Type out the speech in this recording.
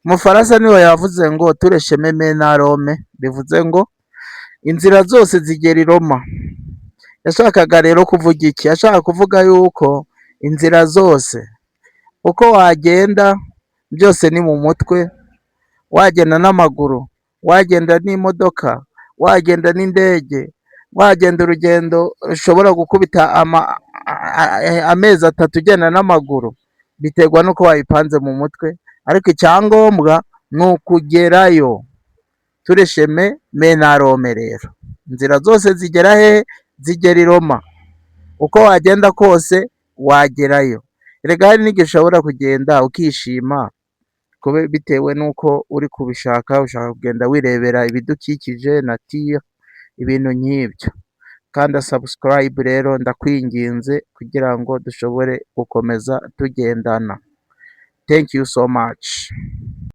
Umufaransa niwe yavuze ngo "Tous les chemins mènent à Rome", bivuze ngo inzira zose zigera i Roma. Yashakaga rero kuvuga iki? Yashaka kuvuga yuko inzira zose, uko wagenda byose ni mu mutwe, wagenda n'amaguru, wagenda n'imodoka, wagenda n'indege, wagenda urugendo rushobora gukubita amezi 3 ugenda n'amaguru, biterwa n'uko wabipanze mu mutwe, ariko icyangombwa ni ukugerayo. Tous les chemins mènent à Rome rero, inzira zose zigera hehe? Zigera i Roma. Uko wagenda kose wagerayo. Erega hari n'igihe ushobora kugenda ukishima bitewe n'uko uri kubishaka, ushaka kugenda wirebera ibidukikije, nature, ibintu nk'ibyo. Kanda subscribe rero, ndakwinginze, kugira ngo dushobore gukomeza tugendana. Thank you so much.